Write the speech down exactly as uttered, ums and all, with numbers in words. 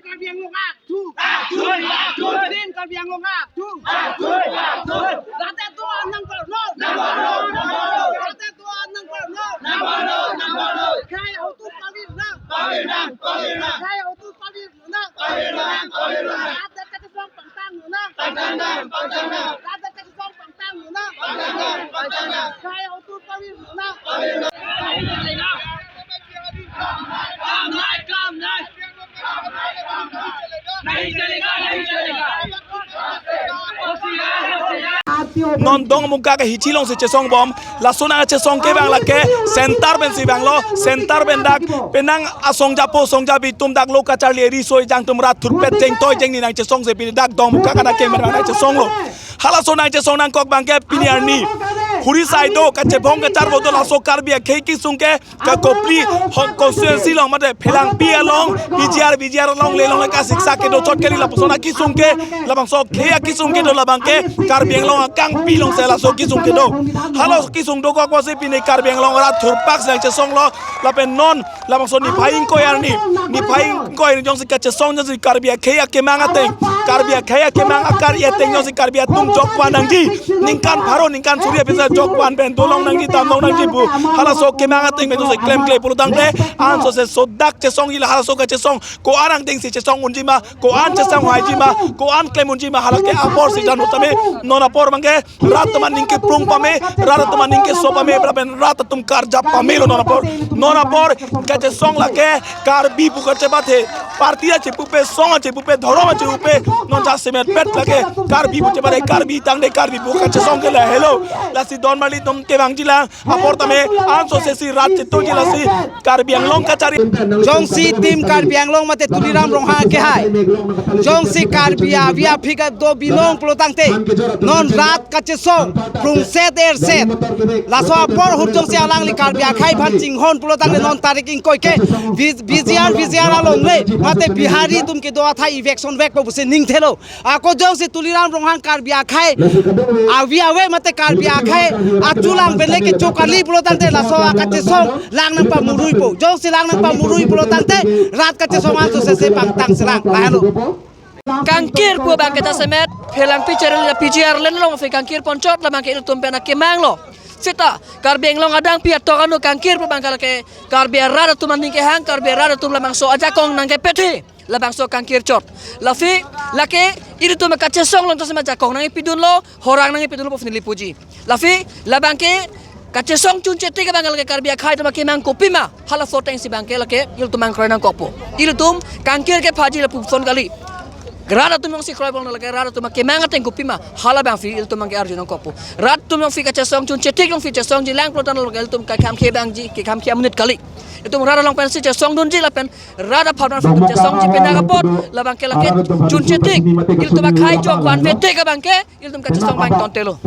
Karbi Anglong atum. Atum, atum. Team Karbi Anglong atum. Atum, atum. Rat atum nangpalo. Nangpalo, nangpalo. Rat atum nangpalo. Nangpalo, nangpalo. Khei atum pavirnang. Pavirnang, pavirnang. Khei atum pavirnang. Pavirnang, pavirnang. Rat kachesong pangtangnang. Pangtangnang, pangtangnang. Rat kachesong pangtangnang. Pangtangnang, pangtangnang. Khei atum pavirnang. Pavirnang. Non Dongmukak hichi alongsi chesong bom, laso nangchesong ke abang lake center pensi abang lo, center pen dak penang asong japo song jabi atum dak lo kacharli riso ejang atum rat thurpet jeng toi jeng ni nangchesongsi pini dak Dongmukak adak kemera nangchesonglo. Halaso nangchesong nangkok abang ke pini arni huri sai do, kachebong kacharbo do, laso Karbi akhei kesung ke ka Kopili hong constituency along mate Phelangpi along, B G R, B G R along le along le kasiksak kedo chot kali lapuson akesung ke, labangso akhei akesung kedo labang ke Karbi Anglong akangpi alongsi laso kesung kedo. Halaso kesung dokok apotsi pini Karbi Anglong arat thurpak si nangchesonglo, lapen non labangso niphai ingkoi arni, niphai ingkoi arni jongsi kachesong jongsi Karbi akhei akemang ateng, Karbi akhei akemang akar ateng jongsi Karbi atum jokvan nangji, ningkan pharo ningkan suri aphi jokvan pen dolong nangji, damlong nangji pu halaso kemang ateng pen jongsi klemkle pulo tangte, ansose sodak chesongji la halaso kachesong ko-an angdengsi chesong unji ma, ko-an chesong haiji ma, ko-an klem unji ma, halake aporsi jan utame non apor abang ke rat atum aning keprung pame, rat atum aning keso pame, lapen rat atum karjap pamelo non apor. Non apor kachesong lake Karbi pu kachebathe, party achepupe, song achepupe, dhorom achepupe, non jasemet pet lake Karbi pu chebathe, Karbi tangte Karbi pu kachesong ke lahelo. Lasi don marli atum kevangji la apor tame ansose si rat chetongji lasi Karbi Anglong kachari. Jongsi team Karbi Anglong mate Tuliram Ronghang akehai, jongsi Karbi avi aphi kedo binong pulo tangte, non rat kachesong prungset erset, laso apor ahut jongsi alangli Karbi akhei aphan chinghon pulo tangte non tarik ingkoi ke B-, B G R, B G R along le mate Bihari atum kedo athai eviction vekpo pusi ningthelo. Ako jongsi Tuliram Ronghang Karbi akhei avi ave mate Karbi akhei achulang pen le kecho kali pulo tangte laso akachesong lang nangpamuruipo. Jongsi lang nangpamurui pulo tangte rat kachesong ansose pangtang selang. Lahelo. Kangkir pu abang ke jasemet Phelangpi cherel la P G R len along aphi kangkir ponchot, labang ke ilitum pen akemanglo. Seta Karbi Anglong adang pi atok anu kangkir pu abang ke lake Karbi arat atum aning kehang, Karbi arat atum labangso ajakong nangkepethe, labangso kangkir chot. Laphi lake ilitum kachesong along jasemet ajakong nangkepidunlo, horang nangkepidunlo pu pini neli puji. Laphi labang ke kachesong chunchetik abang ke lake Karbi akhei atum akemang kopima, halaso atengsi abang ke lake ilitum angkroi nangkokpo. Ilitum kangkir kephaji lapuson kali. Rat atum jongsi kroibom lake rat atum akemang ateng kopima, halabangphi ilitum abang ke arju nangkokpo. Rat atum jongsi kachesong chunchetik jongsi chesongji lang pulo tangte lake ilitum kekhamkhe abangji, kekhamkhe amonit kali. Ilitum rat along pensi chesongdunji lapen rat aphan pensi chesongji pina kapot, labang ke lake chunchetik, ilitum akhei jokvan vetik abang ke ilitum kachesong abang tontelo.